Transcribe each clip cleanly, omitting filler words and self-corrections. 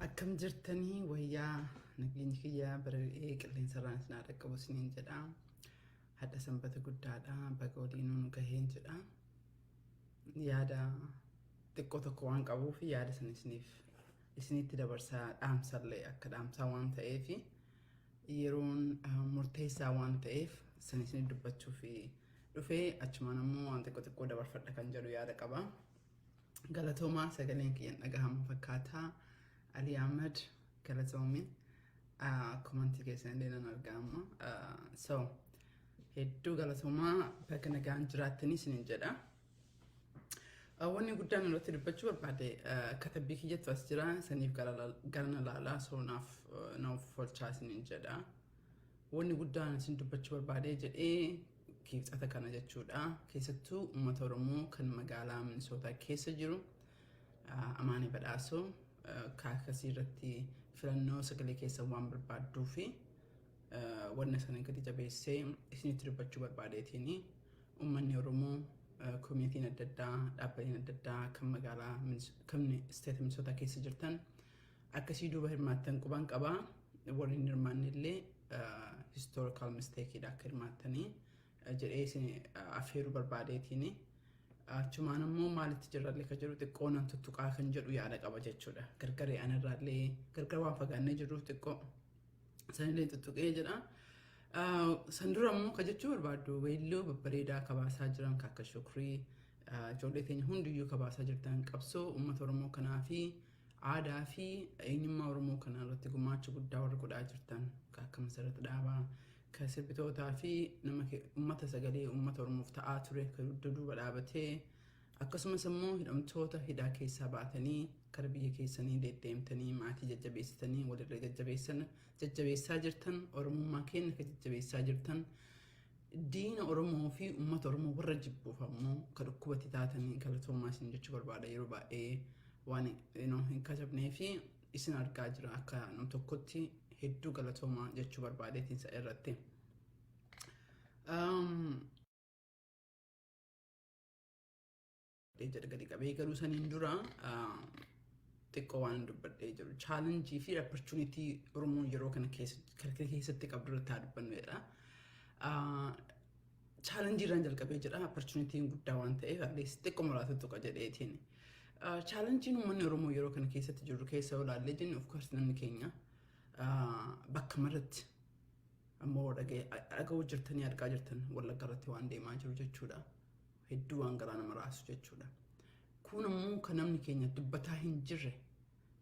Akkam jirtanii wayyaa nageenyi kiyya bari'ee qilleensarraan isin haa dhaqqabu isiniin jedha. Hadha sanbata guddaadha baga waliinuu nu gaheen jedha. Yaada xiqqoo tokko waan qabuuf yaada sana isiniif isinitti dabarsaa dhaamsallee akka dhaamsaa waan ta'eef yeroon murteessaa waan ta'eef san isinit dubbachuuf dhufee achumaan ammoo waan xiqqoo xiqqoo dabarfadha kan jedhu yaada qaba. Galatoomaa sagaleen kiyyan dhagahama fakkaata. Ali Ahmed galatoomi. Komantii keessan illee nan arga amma. So hedduu galatoomaa baga nagaan jiraattanii isinin jedha. Wanni guddaan irratti dubbachuu barbaade katabbii kiyyattu as jira saniif gara na laalaa so naaf naaf folchaa isinin jedha. Wanni guddaan isin dubbachuu barbaade jedhee kiibxata kana jechuudha. Keessattuu uummata Oromoo kan magaalaa Minisootaa keessa jiru Amaanee Badhaasoo kaakasii irratti filannoo sagalee keessa waan barbaadduu fi wanna sana gadi jabeessee isinitti dubbachuu barbaadeetiin uummanni Oromoo komiitiin adda addaa dhaabbileen adda addaa kan magaalaa kan isteeta Minisootaa keessa jirtan akkasii duuba hirmaattan quban qaba. Warri hin hirmaanne illee historical mistake dha akka hirmaattanii jedhee isin affeeruu barbaadeetiin. Achumaan immoo maalitti jirrallee kan jedhu xiqqoo nan tuttuqaa kan jedhu yaada qaba jechuudha. Gargaree anarraallee gargar waan fagaannee jirruuf xiqqoo sanillee tuttuqee jedha. San dura immoo kan jechuu barbaaddu weelluu babbareedaa kabaasaa jiran kan akka Shukrii ijoollee teenya hundiyyuu kabaasaa jirtan qabsoo uummata Oromoo kanaa fi aadaa fi eenyummaa Oromoo kanaa irratti gumaacha guddaa warra godhaa jirtan kan akka Masarat Dhaabaa, kan sirbitootaa fi nama uummata sagalee uummata Oromoof ta'aa ture kan dugda duuba dhaabatee akkasumas immoo hidhamtoota hidhaa keessaa baatanii kara biyya keessanii deddeemtanii maatii jajjabeessitanii walirra jajjabeessan jajjabeessaa jirtan Oromummaa keenya kan jajjabeessaa jirtan diina Oromoo fi uummata Oromoo warra jibbuuf ammoo kan dhukkubatti taatanii galatoomaa isin jechuu barbaada yeroo baay'ee waan hin katabnee fi isin argaa jira akka nam tokkotti hedduu galatoomaa jechuu barbaadeetiin isa irratti. Jedha gadi qabee garuu saniin dura xiqqoo waan dubbadhee jiru chaalenjii fi opportunity Oromoon yeroo kana keessatti qabdu irratti haa dubbannu jedha. Chaalenjii irraan jalqabee jira opportunitiin guddaa waan ta'eef at least xiqqoo muraasa tuqa jedheetiin. Chaalenjiin uummanni Oromoo yeroo kana keessatti jiru keessa yoo ilaallee jenne of course namni keenya bakka maratti ammoo dhaga'uu jirtanii argaa jirtan Wallagga irratti waan deemaa jiru jechuudha. Hedduu waan garaa nama raasu jechuudha. Kun ammoo kan namni keenya dubbataa hin jirre,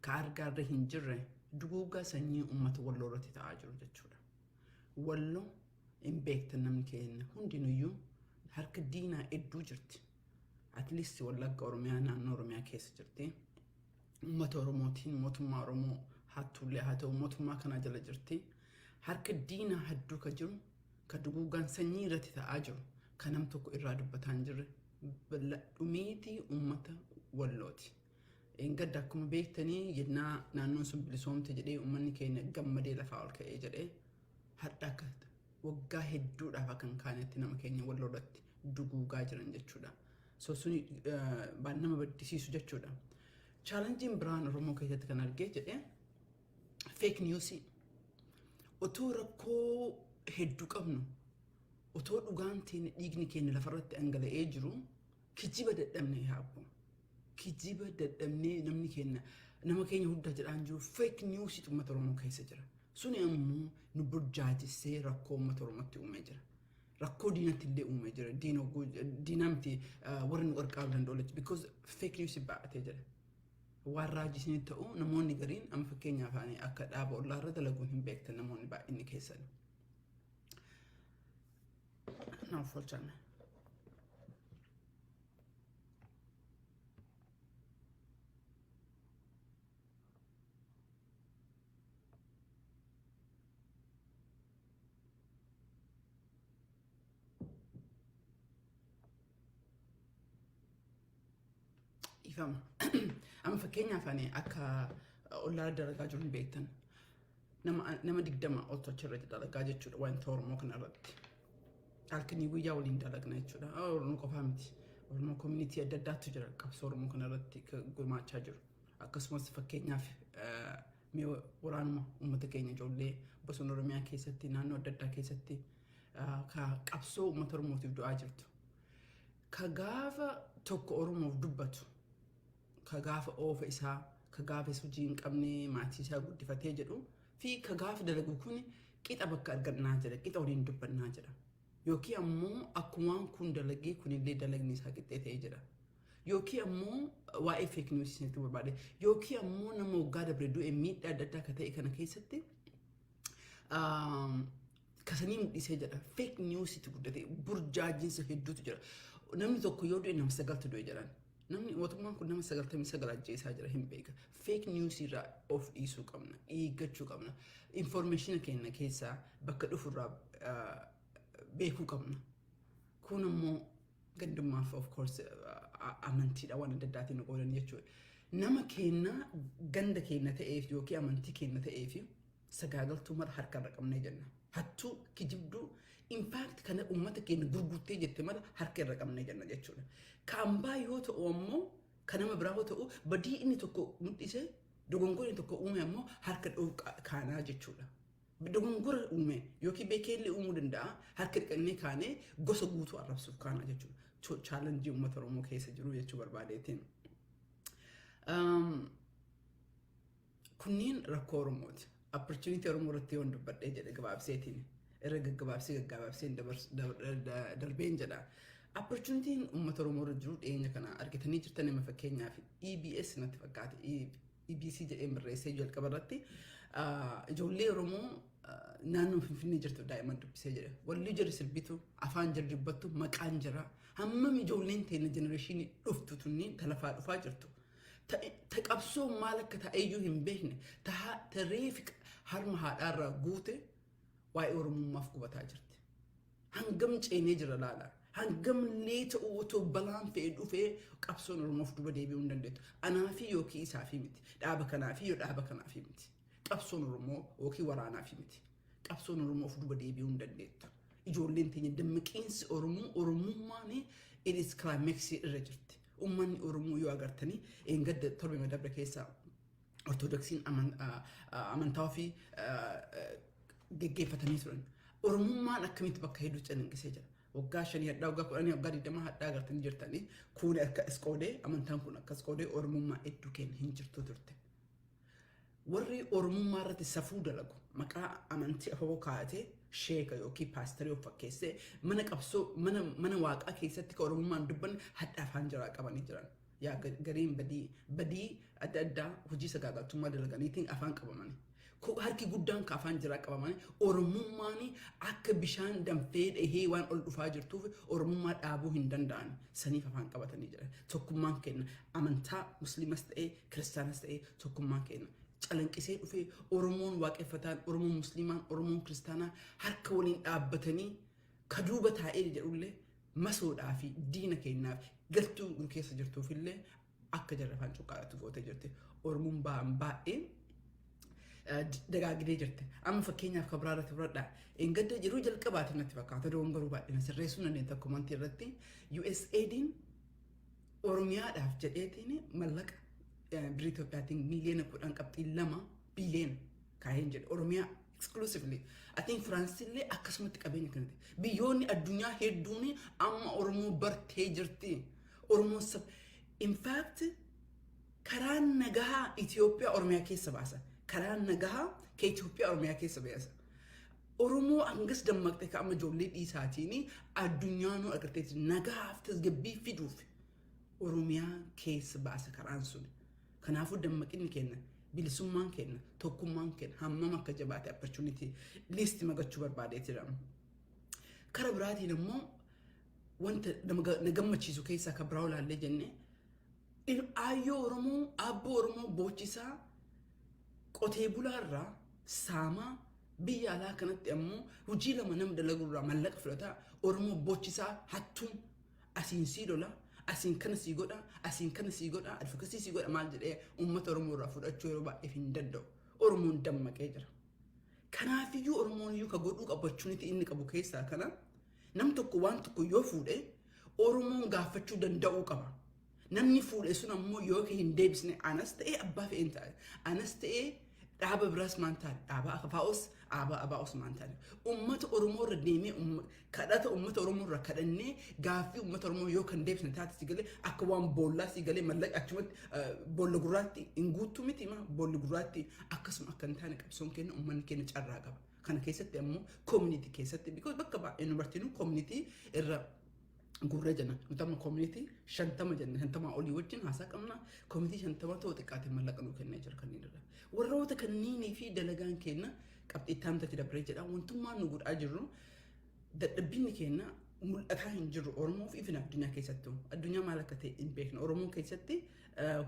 ka argaarra hin jirre duguugaa sanyii uummata Walloo irratti ta'aa jiru jechuudha. Walloo hin beektan namni keenya hundinuyyuu harka diinaa hedduu jirti. At least Wallagga Oromiyaa naannoo Oromiyaa keessa jirti. Uummata Oromootiin mootummaa Oromoo hattuullee haa ta'u mootummaa kanaa jala jirti. Harka diinaa hedduu ka jiru ka duguugaan sanyii irratti ta'aa jiru ka nam tokko irraa dubbataa hin jirre dhumiitii uummata Wallooti. Gadda akkuma beektanii yennaa naannoon sun bilisoomte jedhee uummanni keenya gammadee lafaa ol ka'ee jedhee har'a akka waggaa hedduudhaaf akka hin kaanetti nama keenya Walloo irratti duguugaa jiran jechuudha. So suni waan nama baddisiisu jechuudha. Chaalenjiin biraan Oromoo keessatti kan argee jedhee fake news otoo rakkoo hedduu qabnu otoo dhugaan teenya dhiigni keenya lafarratti dhangala'ee jiru kijiba dadhabne yaabbu. Kijiba dadhabnee namni keenya nama keenya hunda jedhaan jiru fake news uummata Oromoo keessa jira. Suni ammoo nu burjaajessee rakkoo uummata Oromootti uumee jira. Rakkoo diinatti illee uumee jira. Diinaa miti warri nu qarqaaruu danda'u because fake news baay'atee jira. Waan raajii isinitti ta'u namoonni gariin amma fakkeenyaaf ani akka dhaaba ollaa irra dalaguun hin beektan namoonni baay'inni keessan. Naaf folchame. Ifama. Amma fakkeenyaaf ani akka ollaa dalagaa jiru hin beektan. Nama 20 oltu achirra dalagaa jechuudha wanta Oromoo kana irratti. Halkanii guyyaa waliin dalagna jechuudha. Oromoo qofaa miti. Oromoo community adda addaatu jira qabsoo Oromoo kana irratti gumaachaa jiru. Akkasumas fakkeenyaaf mee waraanuma uummata keenya, ijoollee bosona Oromiyaa keessatti, naannoo adda addaa keessatti ka qabsoo uummata Oromootiif du'aa jirtu. Ka gaafa tokko Oromoof dubbatu, ka gaafa oofa isaa, ka gaafa hojii hin qabne maatii isaa guddifatee jedhu fi ka gaafa dalagu kun qixa bakka argannaa jedha, qixa waliin dubbannaa jedha. Yookiin ammoo akkumaan kun dalagee kunillee dalagni isaa qixxee ta'ee jira. Yookiin ammoo waa'ee fake news isinitti barbaade. Yookiin ammoo nama waggaa dabre du'e miidhaa adda addaa akka ta'e kana keessatti kasanii mul'isee jedha. Fake news itti guddate, burjaajinsa hedduutu jira. Namni tokko yoo du'e nama sagaltu du'e jedhan. Namni mootummaan kun nama 99 ajjeesaa jira, hin beeka. Fake news irraa of dhiisuu qabna. Eeggachuu qabna. Information keenya keessaa bakka dhufurraa beekuu qabna. Kun ammoo gandummaaf, of course, amantiidha waan adda addaatiin nu qoodan jechuudha. Nama keenya ganda keenya ta'eef yookiin amantii keenya ta'eef sagaagaltuu mara harka irra qabnee jenna. Hattuu, kijibduu, in fact kana uummata keenya gurgurtee jette mara harka irra qabnee jenna jechuudha. Ka ambaa yoo ta'u ammoo, kan nama biraa yoo ta'u, badii inni tokko mul'ise, dogongora inni tokko uume ammoo harka dhoof kaanaa jechuudha. Dogongora uume yookiin beekeellee uumuu danda'a, harka dhiqannee kaanee gosa guutuu arrabsuuf kaanaa jechuudha. Challenge uummata Oromoo keessa jiru jechuu barbaadeetiin. Kunniin rakkoo Oromooti. Opportunity Oromoo irratti yoon dubbadhee jedhe gabaabseetiin irra gaggabaabsee gaggabaabsee darbeen jedha. Opportunityn uummata Oromoo irra jiru dhiyeenya kana argitanii jirtan. Nama fakkeenyaaf EBS natti fakkaate, EBC jedheen barreessee jalqaba irratti, ijoollee Oromoo naannoo Finfinnee jirtu daa'imman dubbisee jedhe. Walli jira, sirbitu, afaan jira, dubbattu, maqaan jira. Hammam ijoolleen teenya generation dhuftu tunni talafaa dhufaa jirtu. Ta qabsoo maal akka ta'eyyuu hin beekne, ta reefi harma haadhaarraa guute waa'ee Oromummaaf gubataa jirti. Hangam ceenee jira laala. Hangam lee ta'u otoo balaan fe'ee dhufee qabsoon Oromoof duba deebi'uu hin dandeettu. Anaafi yookiin isaafi miti. Dhaaba kanaafi yoo dhaaba kanaafi miti. Qabsoon Oromoo yookiin waraanaafi miti. Qabsoon Oromoof duba deebi'uu hin dandeettu. Ijoolleen teenya dammaqiinsi Oromoo, Oromummaan it is climax irra jirti. Uummanni Oromoo yoo agartanii eengadda torbe madabre keessaa Ortodoksiin amantaa ofii geggeeffatanii turan. Oromummaan akkamitti bakka hedduu calaqqisee jira. Waggaa 5 hadhaa, waggaa 10, waggaa 20 hadhaa agartanii jirtanii, kun akka as qoodee, amantaan kun akkas qoodee Oromummaa hedduu kenna hin jirtu turte. Warri Oromummaa irratti safuu dalagu maqaa amantii afaboo kaa'atee sheeka yookiin paasterii of fakkeessee mana qabsoo, mana waaqaa keessatti kan Oromummaan dubbanne hadhaa afaan jaraa qabanii jiran. Yaa gariin badii adda addaa hojii sagaagaltummaa dalaganiitiin afaan qabamanii. Harki guddaan ka afaan jiraa qabamanii Oromummaan akka bishaan danfee dhahee waan ol dhufaa jirtuuf Oromummaa dhaabuu hin danda'an, saniif afaan qabatanii jiran. Tokkummaan kenna amantaa Musliimas ta'ee Kiristaanas ta'ee tokkummaan kenna. Calanqisee dhufee Oromoon waaqeffataan, Oromoon Musliimaan, Oromoon Kiristaanaa harka waliin dhaabbatanii ka duuba taa'ee jedhullee masoodhaa fi diina keenyaaf galtuu nu keessa jirtuufillee akka jarri afaan cuqqaadhatu gootee jirti. Oromoon ba'an baay'ee dagaagidee jirti. Amma fakkeenyaaf kan biraa irratti fudhadhaa. Engadda yeroo jalqabaati natti fakkaata, dogongoruu baay'ina sirreessuu dandeenye tokko amantii irratti USAIDin Oromiyaadhaaf jedheetiin mallaqa birrii Itoophiyaatiin miiliyoona 10.2 biiliyoona kaa'een jedhe Oromiyaa exclusively. I think Firaansillee akkasumatti qabeenya kanatti. Biyyoonni addunyaa hedduun amma Oromoo bartee jirti. Oromoo sab in fact karaan nagahaa Itoophiyaa Oromiyaa keessa baasa. Karaan nagahaa ka Itoophiyaa Oromiyaa keessa baasa. Oromoo hangas dammaqxe ka amma ijoollee dhiisaatiin addunyaanuu agarteetti nagahaaf tasgabbii fiduuf Oromiyaa keessa baasa karaan sun. Kanaafuu dammaqinni keenya, bilisummaan keenya, tokkummaan keenya hammam akka jabaate opportunity list magachuu barbaadee jira. Kara biraatiin immoo wanta na gammachiisu keessaa kan biraa olaallee jenne, aayyoo Oromoo, aabboo Oromoo boochisaa, qotee bulaarraa saamaa, biyya alaa kanatti ammoo hojii lama nama dalagurraa mallaqa fudhataa Oromoo boochisaa, hattuun asiin sii lola, asiin kana sii godha, asiin kana sii godha, advocacy sii godha, maal jedhee uummata Oromoo irraa fudhachuu yeroo baay'eef hin danda'u. Oromoon dammaqee jira. Kanaafiyyuu Oromoon iyyuu ka godhuu qabu, opportunity inni qabu keessaa kana, nam tokko waan tokko yoo fuudhe Oromoon gaafachuu danda'uu qaba. Namni fuudhe sun ammoo yoo hin deebisne, anas ta'ee abbaa fe'een ta'e, anas ta'ee dhaaba biraas maan taane, dhaaba afaa'os, dhaaba abaa'os maan taane, ummata Oromoo irra deemee kadhata ummata Oromoo irra kadhannee gaaffii ummata Oromoo yoo kan deebisne taate, si galee akka waan boollaa, si galee mallaqa achumatti boolla gurraatti hin guuttu miti ma boolli gurraatti akkasuma akka hin taane qabsoon keenya ummanni keenya carraa qaba. Kana keessatti ammoo community keessatti, because bakka baay'ee nu bartinu community irra gurree jenna. Nuti amma community 50 jenna, 50 olii wajjin haasaa qabna. Community 50 ta'u xiqqaate mallaqa nuu kennee jira kanneen irra. Warroota kanniinii fi dalagaan keenya qabxii itti dabree jedha. Wantummaan nu godhaa jirru, dadhabbinni keenya mul'ataa hin jirru Oromoo fi ifin addunyaa keessattuu. Addunyaa maal akka ta'e hin beekna. Oromoo keessatti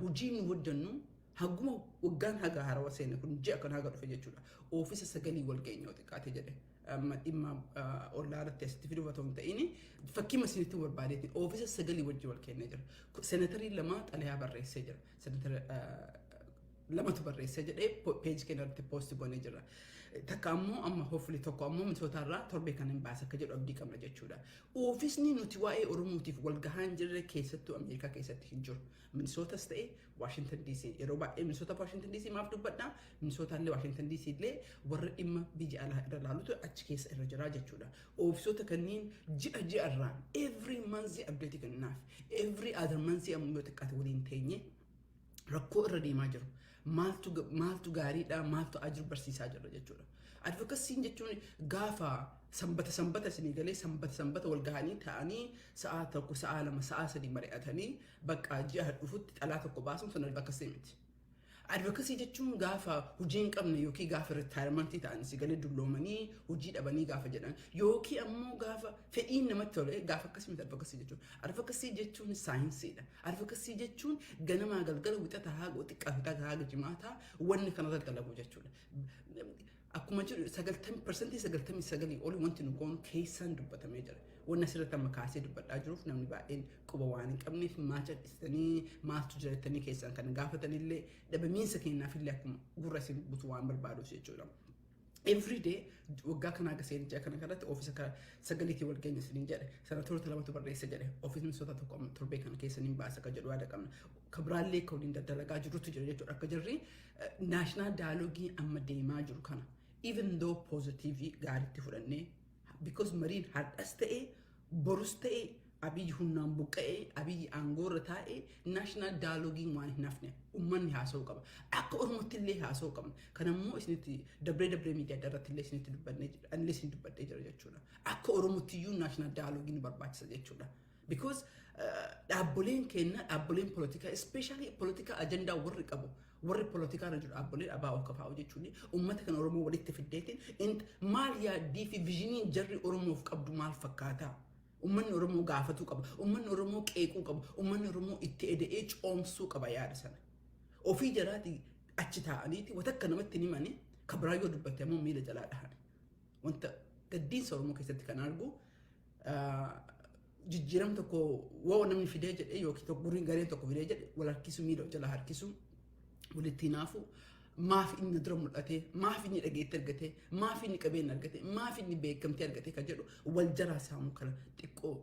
hojii nu hojjennu haguma waggaan haga haarawaa seene kun ji'a kan haga dhufe jechuudha. Oofisa sagalii wal geenye yoo xiqqaate jedhe. Amma dhimma ollaa irratti asitti fiduuf otoo hin ta'in, fakkii masinitti barbaadeetiin oofisa sagalii wajjin wal kennee jira. Senatarii lama xalayaa barreessee jira. Senatara lamatu barreessee jedhee page keenya irratti post goonee jira. Takka ammoo amma hopefully tokko ammoo Minnesota irraa torbee kan hin baasa akka jedhu abdii qabna jechuudha. Oofisni nuti waa'ee Oromootiif wal gahaa hin jirre keessattuu Ameerikaa keessatti hin jiru. Minnesotas ta'e Washington DC, yeroo baay'ee Minnesota, Washington DC maaf dubbadha? Minnesota illee Washington DC illee warra dhimma biyya alaa irra laalutu achi keessa irra jira jechuudha. Oofisoota kanneen ji'a ji'a irraan every month update kennaaf. Every other month ammoo yoo xiqqaate waliin teenye rakkoo irra deemaa jiru. Maaltu gaariidha, maaltu ajiru barsiisaa jirra jechuudha. Advocacyn jechuun gaafa sanbata sanbata isinii galee sanbata sanbata wal gahanii ta'anii sa'a 1, sa'a 2, sa'a 3 mari'atanii bakka ji'a dhufutti xalaa tokko baasuun sun advocacy miti. Advocacy jechuun gaafa hojii hin qabne yookiin gaafa retirementii ta'an, si galee dulloomanii hojii dhabanii gaafa jedhan yookiin ammoo gaafa fedhiin namatti tole gaafa akkasii miti advocacy jechuun. Advocacy jechuun saayinsiidha. Advocacy jechuun ganamaa galgala, wixata haga xiqqaa wixata haga jimaataa wanni kanarra dalagu jechuudha. Akkuma jedhu 99% olii wanti nu goonu keessaan dubbatamee jira. Wanni asirratti amma kaasee dubbadhaa jiruuf namni baay'een quba waan hin qabneef, maa cal'istanii, maaltu jira jettanii keessaan kan gaafatanillee dhabamiinsa kennaafillee akkuma gurra isin butu waan barbaaduuf jechuudha. Every day waggaa kanaa gaseen ji'a kana kanatti oofisa sagaliitii wal geenya isiniin jedhe, sanatoota lamatu barreessa jedhe, oofisni Minnesota tokko amma torbee kana keessa ni baasa kan jedhu yaada qabna. Kabiraallee akka waliin daddalagaa jirutu jira jechuudha. Akka jirri national dialogue amma deemaa jiru kana even though positive gaariitti fudhannee, because mariin har'as ta'e borus ta'e, Abiyyi humnaan buqqa'ee, Abiyyi aangoorra taa'ee, national dialogueiin waan hin hafne uummanni haasa'uu qaba. Akka Oromootti illee haasa'uu qabna. Kanammoo isinitti dabree dabree miidiyaa adda irratti illee isinitti dubbannee anillee isin dubbadhee jira jechuudha. Akka Oromootti iyyuu national dialogueiin nu barbaachisa jechuudha. Because dhaabboleen keenya, dhaabboleen polotikaa, especially polotikaa ajandaa warri qabu, warri polotikaa irra jiru, dhaabboleen ABO, KFO jechuun uummata kan Oromoo walitti fiddeetiin maal yaaddii fi visioniin jarri Oromoof qabdu maal fakkaataa? Uummanni Oromoo gaafatuu qaba. Uummanni Oromoo qeequu qaba. Uummanni Oromoo itti eda'ee coomsuu qaba yaada sana. Ofii jalaati achi taa'aniiti watakka namatti hin himani, kabiraa yoo dubbatte ammoo miila jalaa dhahan. Wanta gaddiinsa Oromoo keessatti kan argu, jijjiiram tokko woo namni fidee jedhee yookiin tokko guriin gareen tokko fidee jedhe wal harkisu, miila jala harkisu, walitti hinaafu, maaf inni dura mul'ate, maaf inni dhageetti argate, maaf inni qabeenya argate, maaf inni beekamtii argate kan jedhu wal jalaa saamuu kana xiqqoo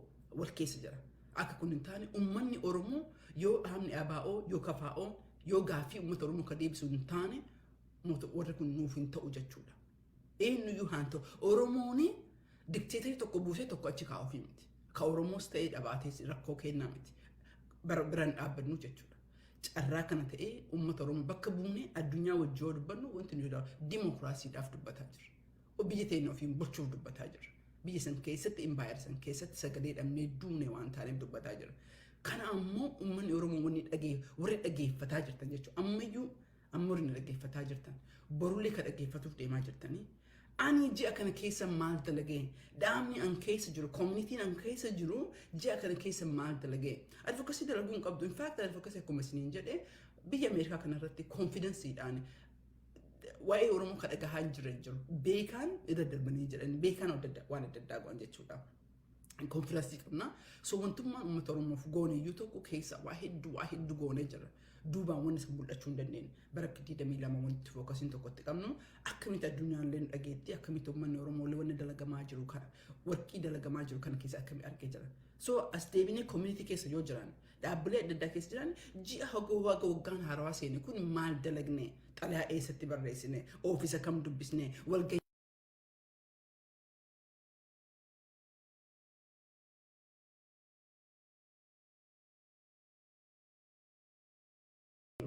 wal keessa jira. Akka kun hin taane, uummanni Oromoo yoo dhaabni ABO yoo KFO yoo gaaffii uummata Oromoo kan deebisu hin taane, warri kun nuuf hin ta'u jechuudha. Eenyuyyuu haan ta'u, Oromoon dictatorii tokko buusee tokko achi kaa'uuf miti. Ka Oromoos ta'ee dhabaatees rakkoo kennaa miti. Biraan dhaabbannu jechuudha. Carraa kana ta'ee uummata Oromoo bakka buunee addunyaa wajjin yoo dubbannu, wanti nuyi dimokiraasiidhaaf dubbataa jirra. Biyya teenya ofiin bulchuuf dubbataa jirra. Biyya san keessatti, impaayera san keessatti sagalee dhabnee duune waan taaneef dubbataa jirra. Kana ammoo uummanni Oromoo wanni dhagee warri dhageeffataa jirtan jechuudha. Ammayyuu amma warri dhaggeeffataa jirtan, borullee ka dhaggeeffatuuf deemaa jirtanii. Ani ji'a kana keessa maal dalagee? Dhaabni an keessa jiru, communityn an keessa jiru ji'a kana keessa maal dalagee? Advocacy dalaguu hin qabdu. In fact, advocacy akkuma isiniin jedhe biyya Ameerikaa kanarratti confidenceiidhaan waa'ee Oromoo ka dhagahaa hin jirre hin jiru. Beekaan irra darbanii jedhan, beekaan waan adda addaa godhan jechuudha. Confidence qabna. So wantummaan uummata Oromoof goone iyyuu tokko keessa waa hedduu waa hedduu goonee jira. Duubaan wanni isa mul'achuu hin dandeenye. Bara 22 wanti focusiin tokkotti qabnu akkamitti addunyaan illee dhageetti, akkamitti uummanni Oromoo illee wanni dalagamaa jiru kana, warqii dalagamaa jiru kana keessa akkamitti argee jira. So as deebinee community keessa yoo jiran Dhaabbilee adda addaa keessa jiran ji'a hagoo haga waggaan haarawaa seene kun maal dalagne, xalayaa eessatti barreessine, oofisa kam dubbisne, walgahii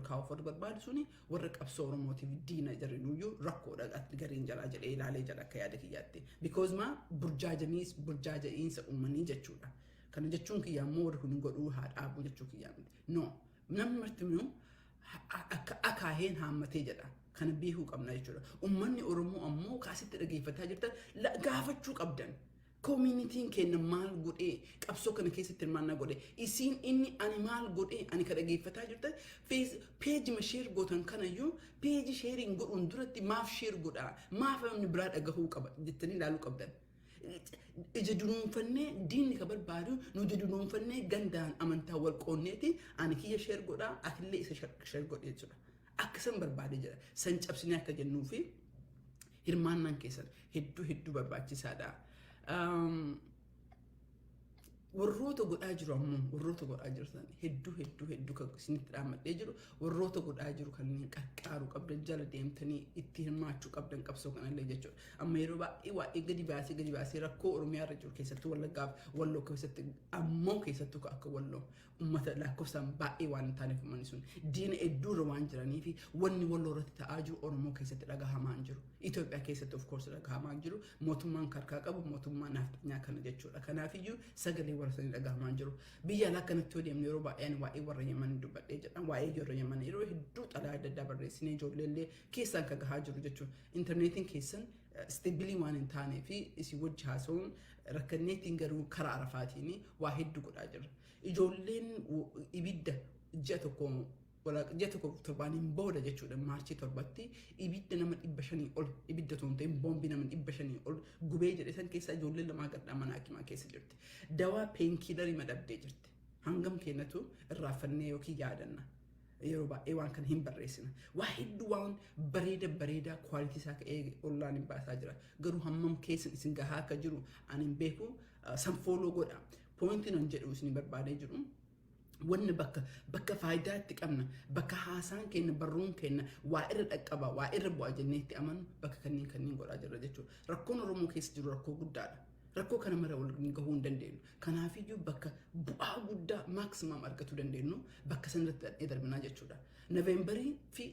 kaa'uuf warri barbaadu suni warra qabsoo Oromootiif diina jarinuyyuu rakkoodha gariin jalaa jedhee ilaalee jala akka yaada kiyyaatti. Because maa burjaaja'iinsa uumanii jechuudha. Kana jechuun kiyya ammoo warri kun godhuu haa dhaabuu jechuu kiyyaa miti. No, namni martinuu akka akaaheen haammatee jedha. Kana beekuu qabna jechuudha. Uummanni Oromoo ammoo kaasitti dhageeffataa jirtan gaafachuu qabdan. Communityn keenya maal godhee qabsoo kana keessatti hirmaannaa godhee, isiin inni ani maal godhee, ani ka dhageeffataa jirtan page share gootan kanayyuu page shareiin godhuun duratti maaf share godhaa, maaf namni biraa dhagahuu qaba jettanii ilaaluu qabdan. Ija dunuunfannee diinni ka barbaadu nuti dunuunfannee gandaan amantaa wal qoonneeti ani kiyya share godhaa, atillee isa share godhee jechuudha. Akka san barbaade jira. San cabsinee akka jennuu fi hirmaannaan keessan hedduu hedduu barbaachisaadha. Warroota godhaa jiru ammoo, warroota godhaa jirtan hedduu hedduu hedduu kan isinitti dhaammadhee jiru, warroota godhaa jiru kanneen qarqaaruu qabdan, jala deemtanii itti hirmaachuu qabdan qabsoo kanallee jechuudha. Amma yeroo baay'ee waa'ee gadi baasee rakkoo Oromiyaa irra jiru, keessattuu Wallaggaaf Walloo keessatti ammoo, keessattuu akka Walloo uummata lakkoofsaan baay'ee waan hin taaneef, uummanni sun diina hedduurra waan jiranii fi wanni Walloo irratti ta'aa jiru Oromoo keessatti dhagahamaa hin jiru. Itoophiyaa keessatti of course dhagahamaa hin jiru. Mootummaan karkaa qabu mootummaa nafxanyaa kana jechuudha. Kanaafiyyuu sagalee warra sanii dhagahamaa hin jiru. Biyya alaa kanatti yoo deemne, yeroo baay'ee ani waa'ee warra Yaman dubbadhee jedha. Waa'ee warra Yaman yeroo hedduu xalayaa adda addaa barreessinee ijoolleellee keessaan kan gahaa jiru jechuudha. Intarneetiin keessan stable waan hin taanee fi isin wajji haasa'uun rakkanneetiin, garuu karaa arafaatiin waa hedduu godhaa jirra. Ijoolleen ibidda ji'a 1 torbaaniin booda jechuudha, March 7tti ibidda nama 500 ol, ibidda otoo hin ta'in boombii nama 500 ol gubee jedhe san keessa ijoolleen lamaa gadhaa mana hakimaa keessa jirti. Dawaa painkillerii madabdee jirti. Hangam keenyatu irraafannee yookiin yaadanna. Yeroo baay'ee waan kana hin barreessina. Waa hedduu waan bareeda bareedaa quality isaa ka'ee ollaan hin baasaa jira. Garuu hammam keessan isin gahaa akka jiru ani hin beeku, san follow godha. Pointiin an jedhu isin barbaadee jiru. Wanni bakka faayidaa itti qabna, bakka haasaan keenya, barruun keenya waa irra dhaqqaba, waa irra bu'a jennee itti amanu, bakka kanneen godhaa jirra jechuudha. Rakkoon Oromoo keessa jiru rakkoo guddaadha. Rakkoo kana mara wal gahuu hin dandeenyu. Kanaafiyyuu bakka bu'aa guddaa maximum argachuu dandeenyu bakka sanarratti dhaqnee darbinaa jechuudha. Novemberii fi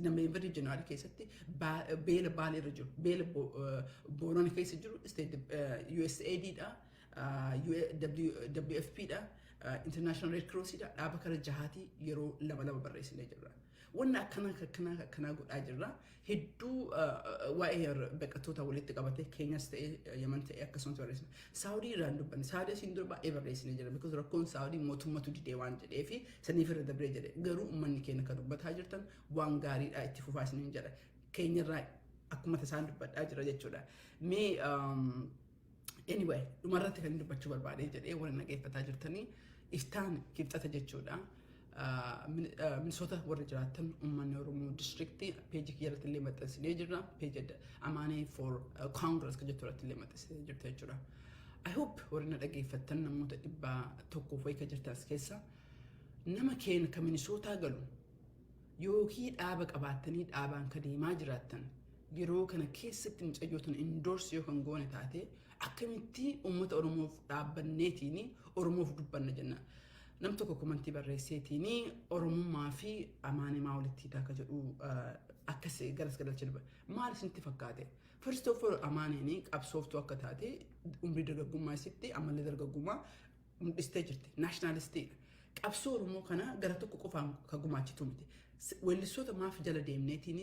Novemberii January keessatti beela Baalee irra jiru, beela Boorana keessa jiru USAID dha, WFP dha, International Red Cross dha, dhaaba kana jahaatii yeroo lama lama barreessinee jirra. Wanna akkanaa akkanaa akkanaa godhaa jirra. Hedduu waa'ee baqattoota walitti qabate Keenyas ta'ee Yaman ta'ee akkasumas barreessina. Saawudii irraan dubbanne. Saawudii asiin dura baay'ee barreessinee jira. Because rakkoon Saawudii mootummatu didee waan jedhee fi saniif irra dabree jedhe. Garuu uummanni keenya kan dubbataa jirtan waan gaariidha, itti fufaa isiniin jedha. Keenyarraa akkuma tasaan dubbadhaa jira jechuudha. Mee anyway, dhumarratti kan dubbachuu barbaadee jedhee, warra nageeffataa jirtanii, iftaan Kibxata jechuudha. Minnesota warra jiraatan uummanni Oromoo districtii page kiyya irratti illee maxxansinee jirra. Page Amaanee for Congress kan jettu irratti illee maxxansinee jirta jechuudha. I hope warri na dhageeffattan namoota 100f wayii kan jirtan as keessa, nama keenya kan Minnesota galu yookiin dhaaba qabaattanii dhaabaan ka deemaa jiraattan, yeroo kana keessatti mucayyoo tana endorse yoo kan goone taate, akkamitti uummata Oromoof dhaabbanneetiin Oromoof dubbanna jenna. Nam tokko commentii barreesseetiin Oromummaa fi Amaanee maa walitti hiitaa akka jedhu akkas garas galcha dubba. Maal isinitti fakkaate? First of all, Amaaneen qabsooftuu akka taate umrii dargaggummaa isitti ammallee dargaggummaa mul'istee jirti. Nationalistiidha. Qabsoo Oromoo kana gara tokko qofaan kan gumaachitu miti. Weellistoota maaf jala deemneetiin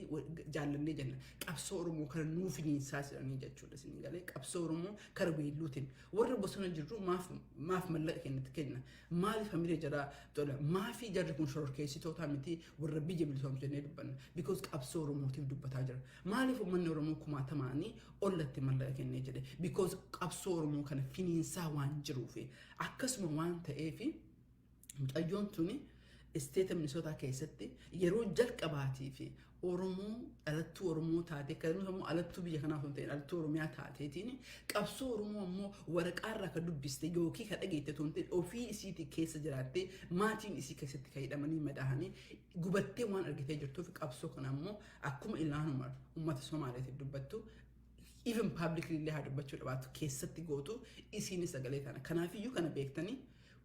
jaallannee jenna? Qabsoo Oromoo kana nuuf finiinsaa jedhanii jechuudha isin galee. Qabsoo Oromoo kara weelluutiin warra bosona jirru maaf mallaqa kennatti kenna? Maaliif hamilee jara tola? Maafi jarri kun shororkeessitoota miti, warra biyya bilisoomsu jennee dubbanna? Because qabsoo Oromootiif dubbataa jira. Maaliif uummanni Oromoo kumaatamaanii ollatti mallaqa kennee jedhe? Because qabsoo Oromoo kana finiinsaa waan jiruufi. Akkasuma waan ta'eefi mucayyoon tuni State Minnesota keessatti yeroo jalqabaatii fi Oromoo, dhalattuu Oromoo taate, akkasumas immoo alattuu biyya kanaaf hin ta'in, alattuu Oromiyaa taateetiin, qabsoo Oromoo ammoo waraqaarraa kan dubbiste yookiin kan dhageette otoo hin ta'in, ofii isiitii keessa jiraattee, maatiin isii keessatti kan hidhamanii, madaahanii, gubattee waan argitee jirtuuf, qabsoo kana ammoo akkuma Ilhaan Umar uummata Somaaliitiif dubbattu, even publicly illee haa dubbachuu dhabaattu, keessatti gootu isiinis sagalee kana. Kanaafiyyuu kana beektanii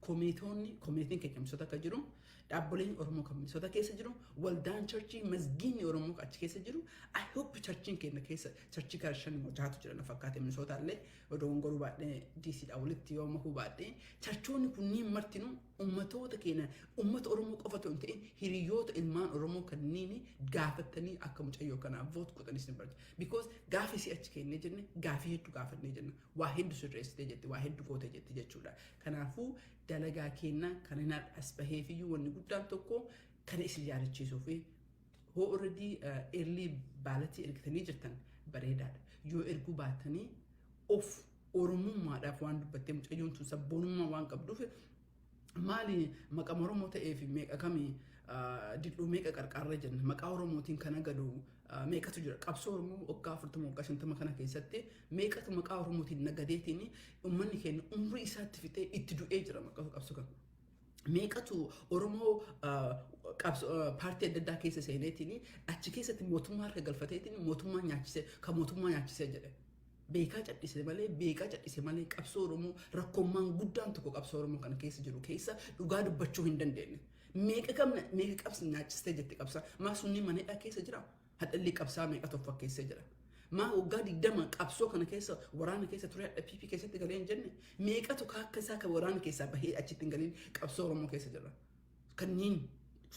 koomitoonni, communityn keenya Minnesota akka jiru, dhaabboleen Oromoo kan Minnesota keessa jiru, waldaan churchii, masgiinni Oromoo achi keessa jiru. I hope churchiin keenya keessa churchii gara shan immoo jaatu jira na fakkaate. Minnesota illee odoo goruu baadhee DCdha walitti yoo makuu baadhee, churchoonni kunniin martinuu ummatoota keenya, ummata Oromoo qofa otoo hin ta'in, hiriyoota ilmaan Oromoo kanneen gaafatanii akka mucayyoo kanaaf vote godhanis ni barbaada. Because gaafii si achi kennee jenne, gaafii hedduu gaafannee jenna, waa hedduu sirreessitee jetti, waa hedduu gootee jetti jechuudha. Kanaafuu dalagaa keenya kan hin as baheefiyyuu wanni guddaan tokko kana isin yaadachiisuu fi hoo already early ballotii ergitanii jirtan bareedaadha. Yoo erguu baatanii of Oromummaadhaaf waan dubbattee, mucayyoon tun sabboonummaa waan qabduuf, maali maqaa Oromoo ta'ee fi meeqa kamii dildhuu meeqa qarqaarra jenna, maqaa Oromootiin kana gadu meeqatu jira? Qabsoo Oromoo waggaa 40, waggaa 50 kana keessatti meeqatu maqaa Oromootiin nagadeetiin uummanni keenya umrii isaatti fixee itti du'ee jira maqaa qabsoo kana. Meeqatu Oromoo paartii adda addaa keessa seeneetiin achi keessatti mootummaa harka galfateetiin mootummaa nyaachise, kan mootummaa nyaachisee jedhe. Beekaa cadhise malee, beekaa cadhise malee, qabsoo Oromoo rakkoommaan guddaan tokko qabsoo Oromoo kana keessa jiru keessa dhugaa dubbachuu hin dandeenye. Meeqa qabna, meeqa qabsi nyaachistee jetti qabsaa. Maa sunni manedhaa keessa jira. Hadhalli qabsaa meeqa of fakkeessee jira. Maa waggaa 20 qabsoo kana keessa waraana keessa ture, hadha PP keessatti galee hin jenne? Meeqatu akka isaa kan waraana keessaa bahee achitti hin galiin qabsoo Oromoo keessa jira? Kanneen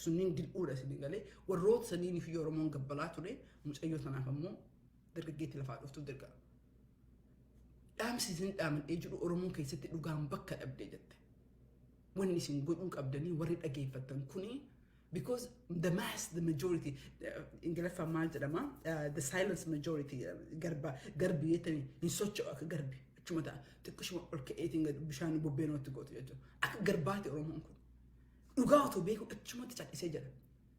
sunniin dil'uudha isin galee warroota saniin fi Oromoon gabbalaa ture. Mucayyoo tanaaf ammoo dargaggeetti lafaa dhuftuuf dirqama. Dhaamsi isin dhaamadhee jiru, Oromoo keessatti dhugaan bakka dhabdee jette. Wanni isin godhuu qabdanii warri dhageeffattan kuni, because the mass, the majority, Ingiliffaan maal jedhama, the silence majority, garba garbi jettanii hin socho'u, akka garbi achuma ta'a, xiqqishuma ol ka'eetiin bishaan bubbeenootti gootu jechuudha. Akka garbaati Oromoon kun. Dhugaa otoo beeku achumatti callisee jira.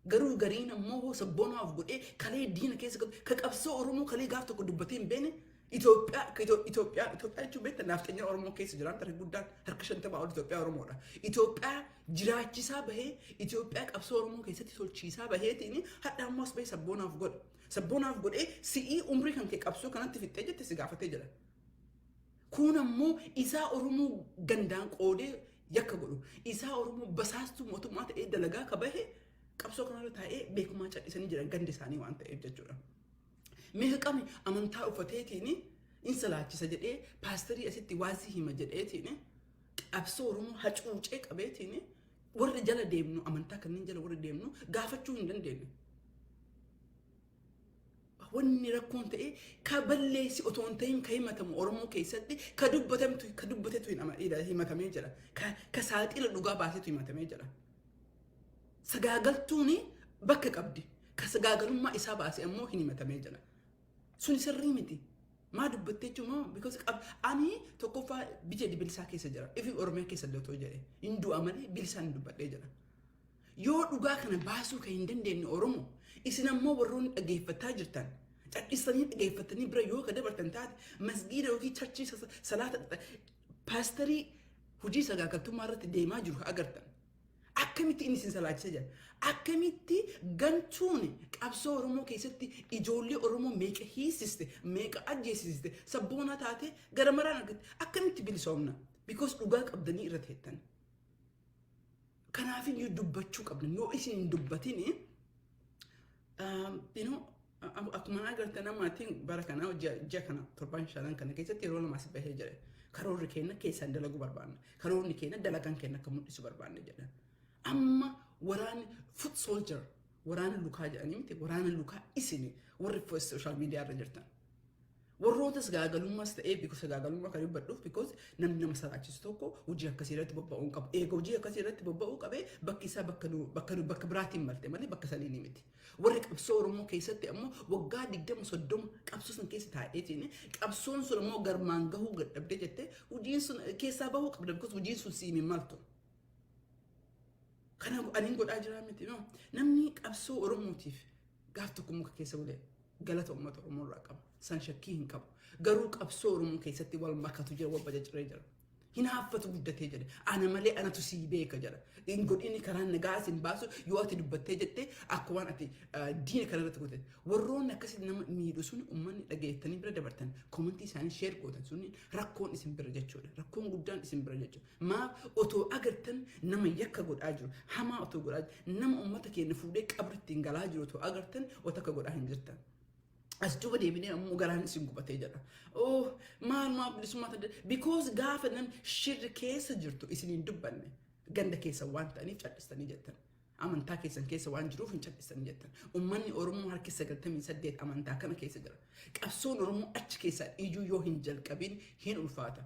Garuu gariin ammoo sabboonaaf godhee kalee diina keessa qabu, ka qabsoo Oromoo kalee gaaf tokko dubbatee hin beekne, Itoophiyaa, Itoophiyaa, Itoophiyaa jechuun beektan, naaftanya Oromoo keessa jiran harki guddaan harka 50 ol Itoophiyaa Oromoodha. Itoophiyaa jiraachisaa bahee, Itoophiyaa qabsoo Oromoo keessatti tolchiisaa baheetiin hadha ammoo as bahee sabboonaaf godha. Sabboonaaf godhee si'ii umrii kan kee qabsoo kanatti fixxee jette si gaafatee jira. Kun ammoo isaa Oromoo gandaan qoodee yakka godhu. Isaa Oromoo basaastuu mootummaa ta'ee dalagaa ka bahe qabsoo kanarra taa'ee beekumaa callisanii jiran gandi isaanii waan ta'eef jechuudha. Meeqa qami amantaa uffateetiin in salaachisa jedhee, paasterii asitti waazii hima jedheetiin qabsoo Oromoo hacuucee qabeetiin, warri jala deemnu, amantaa kanneen jala warri deemnu gaafachuu hin dandeenye. Wanni rakkoon ta'e ka balleessi otoo hin ta'in ka himatamu Oromoo keessatti ka dubbatamtu, ka dubbatetu himatamee jira. Ka saaxila dhugaa baasetu himatamee jira. Sagaagaltuun bakka qabdi. Ka sagaagalummaa isaa baase ammoo hin himatamee jira. Sun sirrii miti. Maa dubbattee jechuun, because ani tokkoffaa biyya bilisaa keessa jira. Ifi Oromiyaa keessa illee otoo jedhe hin du'a malee bilisaan hin dubbadhee jira. Yoo dhugaa kana baasuu kan hin dandeenye Oromoo, isin ammoo warroonni dhageeffataa jirtan cadhistanii dhageeffatanii bira yoo ka dabartan taate, masgiida yookiin churchii salaata paasterii hojii sagaagaltummaa irratti deemaa jiru agartan. Akkamitti inni isin salaachisa jira? Akkamitti gantuun qabsoo Oromoo keessatti ijoollee Oromoo meeqa hiisiste, meeqa ajjeesiste, sabboonaa taate gara maraan argatte, akkamitti bilisoomna? Because dhugaa qabdanii irra teettan. Kanaafiyyuu dubbachuu qabna. Yoo isin hin dubbatini, akkuma agartan namaatiin bara kana, ji'a kana, torban shanan kana keessatti yeroo lama as bahee jira. Karoorri keenya keessaan dalaguu barbaanna. Karoorri keenya dalagaan keenya akka mul'isu barbaanna jedhan. Amma waraanni foot soldier, waraana lukaa jedhanii miti, waraana lukaa isini warri social media irra jirtan. Warroota sagaagalummaas ta'ee, because sagaagalummaa kan dubbadhuuf, because namni nama salaachisu tokko hojii akkasii irratti bobba'uu hin qabu. Eega hojii akkasii irratti bobba'uu qabee bakki isaa bakka nu bakka biraatiin malte malee bakka sanii ni miti. Warri qabsoo Oromoo keessatti ammoo waggaa 20, 30 qabsoo sun keessa taa'eetiin qabsoon sun ammoo garmaan gahuu dadhabdee jettee hojiin sun keessaa bahuu qabda, because hojiin sun siimiin maltu. Kana aniin godhaa jira miti. No. Namni qabsoo Oromootiif gaaf tokko muka keessa bulee galata uummata Oromoo irraa qaba. San shakkii hin qabu. Garuu qabsoo Oromoo keessatti wal makatu jira, wal bajajiree jira. Hinaaffatu guddatee jedhe. Ana malee anatu sii beeka jedha. Hin godhini, karaan nagaa sin baasu yoo ati dubbattee jettee akka waan ati diina kana irratti goote. Warroonni akkasitti nama miidhu sun, uummanni dhageettanii bira dabartan, comment isaanii share gootan sun, rakkoon isin bira jechuudha. Rakkoon guddaan isin bira jechuudha. Maaf otoo agartan nama yakka godhaa jiru, hamaa otoo godhaa jiru, nama uummata keenya fuudhee qabri ittiin galaa jiru otoo agartan, otoo akka godhaa hin jirtan. As duuba deebinee ammoo garaan isin gubatee jedha. Oh, maal maal bilisummaa ta'e? Because gaafa nam shirri keessa jirtu isin hin dubbanne, ganda keessa waan ta'aniif cal'istanii jettan. Amantaa keessan keessa waan jiruuf hin cal'istanii jettan. Uummanni Oromoo harki 98 amantaa kana keessa jira. Qabsoon Oromoo achi keessaa iyyuu yoo hin jalqabin hin ulfaata.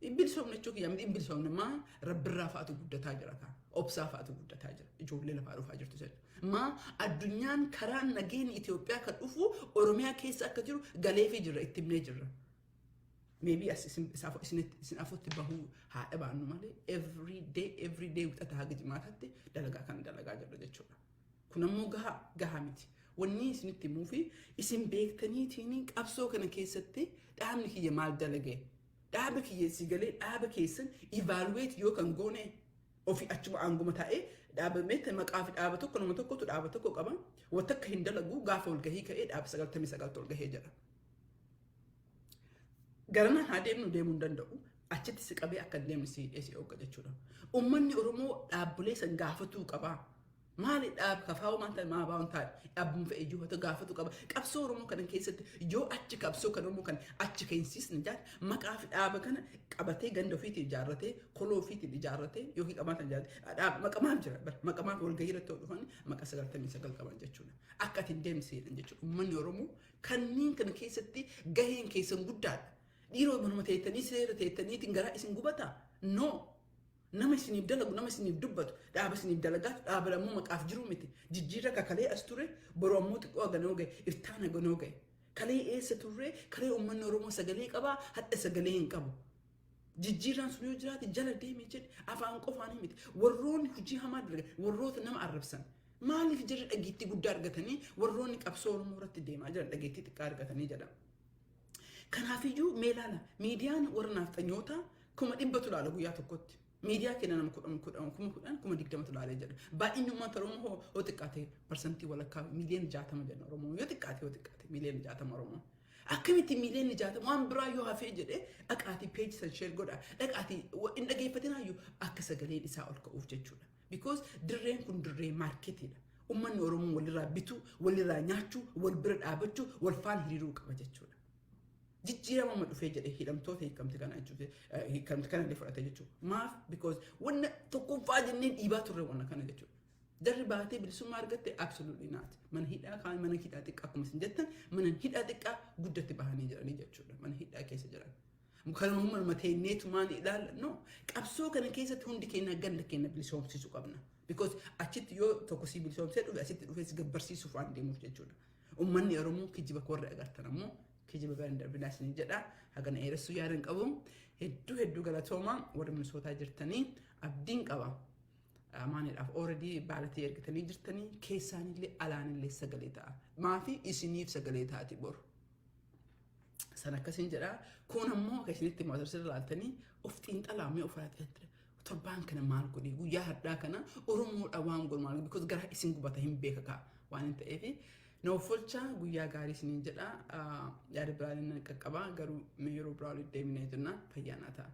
Bilisoomne jechuu kiyya miti, hin bilisoomne. Maa rabbirraa fa'aatu guddataa jira kaa. Obsaa fa'aatu guddataa jira. Ijoollee lafaa dhufaa jirtu jedha. Maa addunyaan karaan nageenya Itoophiyaa kan dhufu Oromiyaa keessa akka jiru galeefii jirra, itti himnee jirra. Maybe as isin afutti bahuu haa dhabaannu malee, every day, every day, wixata haga jimaataatti dalagaa kana dalagaa jirra jechuudha. Kun ammoo gahaa gahaa miti. Wanni isinitti himuu fi isin beektaniitiin qabsoo kana keessatti dhaabni kiyya maal dalagee? Dhaaba kiyya si galee, dhaaba keessan evaluate yoo kan goone, ofii achuma aanguma taa'ee dhaaba meetta maqaa fi dhaaba tokko, nama tokkotu dhaaba tokko qaba. Wanta akka hin dalagu, gaafa walgahii ka'ee dhaaba 99 walgahee jedha. Garana haa deemnu, deemuu hin danda'u. Achitti si qabee akka hin deemne si hidhee si oogga jechuudha. Uummanni Oromoo dhaabbilee san gaafatuu qaba. Maali dhaab kafaa'uu maal ta'e, maa baa'uun taa'e, dhaabbuma fe'e iyyuu haa ta'u gaafatu qaba. Qabsoo Oromoo kana keessatti yoo achi qabsoo kan Oromoo kana achi keensiisne jaal maqaa fi dhaaba kana qabatee, ganda ofiitiin ijaarratee, koloo ofiitiin ijaarratee yookiin qabaatan ijaarratee, dhaaba maqamaaf jira bara maqamaaf walgahii irratti yoo dhufan maqa 99 qaban jechuudha. Akka ati hin deemne jechuudha. Uummanni Oromoo kanneen kana keessatti gaheen keessan guddaadha. Dhiiroo manuma teettanii seera teettaniitiin garaa isin gubataa? No. Nama isiniif dalagu, nama isiniif dubbatu, dhaaba isiniif dalagaatu, dhaaba ammoo maqaaf jiru miti. Jijjiirra kakalee as ture, boru ammoo xiqqoo haganoo gahe, iftaan haganoo gahe. Kalee eessa turre? Kalee uummanni Oromoo sagalee qabaa, hadha sagalee hin qabu. Jijjiirraan sun yoo jiraate jala deemee jedhe, afaan qofaan miti. Warroonni hojii hamaa dalagan, warroota nama arrabsan. Maaliif jarri dhageettii guddaa argatanii, warroonni qabsoo Oromoo irratti deemaa jiran dhageettii xiqqaa argatanii jedha. Kanaafiyyuu mee ilaala, miidiyaan warra naaftanyootaa 100,000tu ilaala guyyaa tokkotti. Miidiyaa keenya nama 10 10 10,000 20,000tu ilaalee jedha. Baay'inni uummata Oromoo hoo xiqqaate parsantii walakkaa, miiliyoona 60 jenna Oromoo, yoo xiqqaate, yoo xiqqaate miiliyoona 60 Oromoo. Akkamitti miiliyoona 60 waan biraa yoo hafee jedhee, dhaqaatii page san share godha. Dhaqaatii hin dhageeffatinaayyuu akka sagaleen isaa ol ka'uuf jechuudha. Because dirreen kun dirree marketiidha. Uummanni Oromoo walirraa bituu, walirraa nyaachuu, wal bira dhaabachuu, wal faana hiriiruu qaba jechuudha. Jijjiirama amma dhufee jedhee hidhamtoota hiikamte kana jechuudha. Hiikamte kana illee fudhate jechuudha. Maaf? Because wanna tokkoffaa jennee dhiibaa turre wanna kana jechuudha. Jarri baatee bilisummaa argatte? Absolutely not. Mana hidhaa kaan, mana hidhaa xiqqaa, akkuma isin jettan, mana hidhaa xiqqaa guddatti bahanii jiranii jechuudha. Mana hidhaa keessa jiran. Kanuma manuma teenneetumaan ilaalla. No. Qabsoo kana keessatti hundi keenya ganda keenya bilisoomsisuu qabna. Because achitti yoo tokko si bilisoomsee dhufe, asitti dhufee si gabbarsiisuuf waan deemuuf jechuudha. Uummanni Oromoo kijiba warri agartan ammoo kijiba bira hin darbinaa isin jedha. Hagana dheeressuu yaada hin qabu. Hedduu hedduu galatooma warri Minisootaa jirtanii, abdiin qaba. Amaaniidhaaf already ballotii ergitanii jirtanii, keessaanillee alaanillee sagalee ta'a. Maafi isiniif sagalee taati boru. San akkasiin jedha. Kun ammoo akka isinitti mootorsirra ilaaltanii of xiinxalaa, mee of torbaan kana maal godhe, guyyaa har'aa kana Oromoodha waan godhu maal, because garaa isin gubata hin beeka kaa waan hin ta'eef. Na offolcha, guyyaa gaarii isiniin jedha. Yaada biraan qaqqaba, garuu mee yeroo biraa walitti deebinee jenna, fayyaa naa ta'a.